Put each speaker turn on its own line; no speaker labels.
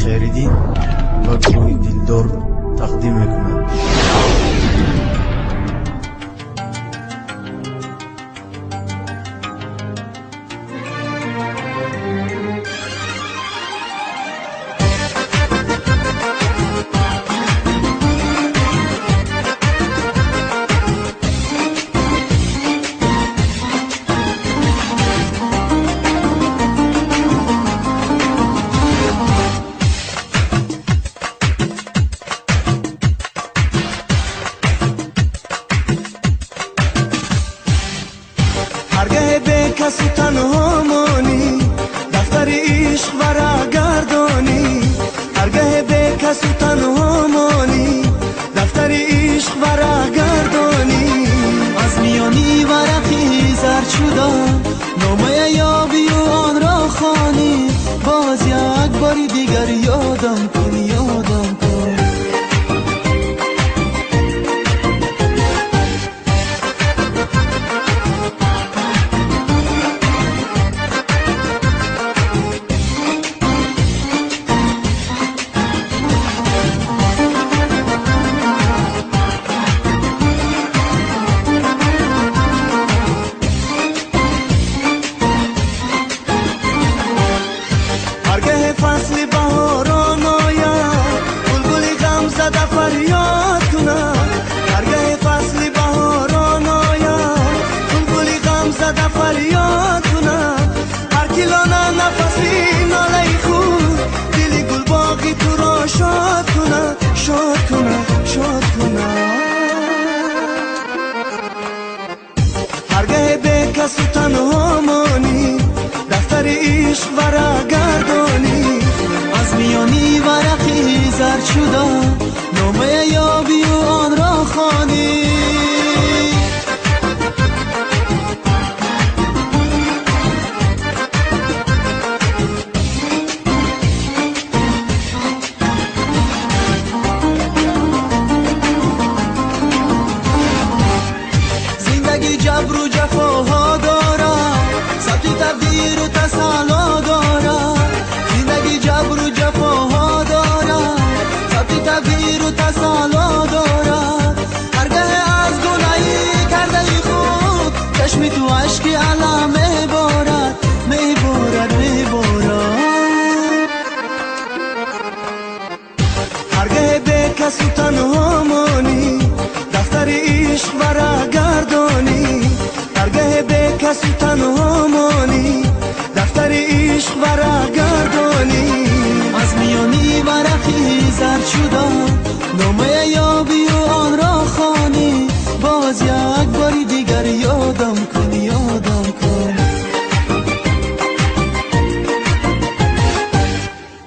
Хайриддин ва гурӯҳи Дилдор тақдим мекунад.
ҳаргаҳ бекасу танҳо монӣ, дафтари ишқ варақ гардонӣ. Ҳаргаҳ бекасу танҳо монӣ, дафтари ишқ варақ гардонӣ.
Аз миёни варақи зард шуда номая ёбию онро хонӣ. Боз як бори дигар ёдам кун, ёдам кун.
ҳаргаҳ фасли баҳорон ояд, булбули ғамзада фарёд кунад. Ҳаргаҳ фасли баҳорон ояд, булбули ғамзада фарёд кунад. Ҳар ки лона нафаси нолаи худ, дили гулбоғи туро шод кунад, шод кунад, шод кунад. Ҳаргаҳ бекасу танҳо монӣ, дафтари ишқ варақ гардонӣ.
Аз миёни варақи зард шуда номая ёбию онро хонӣ. Зиндагӣ ҷабру ҷафоҳо дорад, сабти тақдиру тасалло дорад. Зиндагӣ ҷабру ҷафоҳо дорад, сабти тақдиру тасалло дорад. Ҳаргаҳ аз гунаҳи кардаи худ чашми ту ашки алам меборад, меборад, меборад.
Ҳаргаҳ бекасу танҳо монӣ, дафтари ишқ варақ гардонӣ. Ҳаргаҳ бекасу танҳо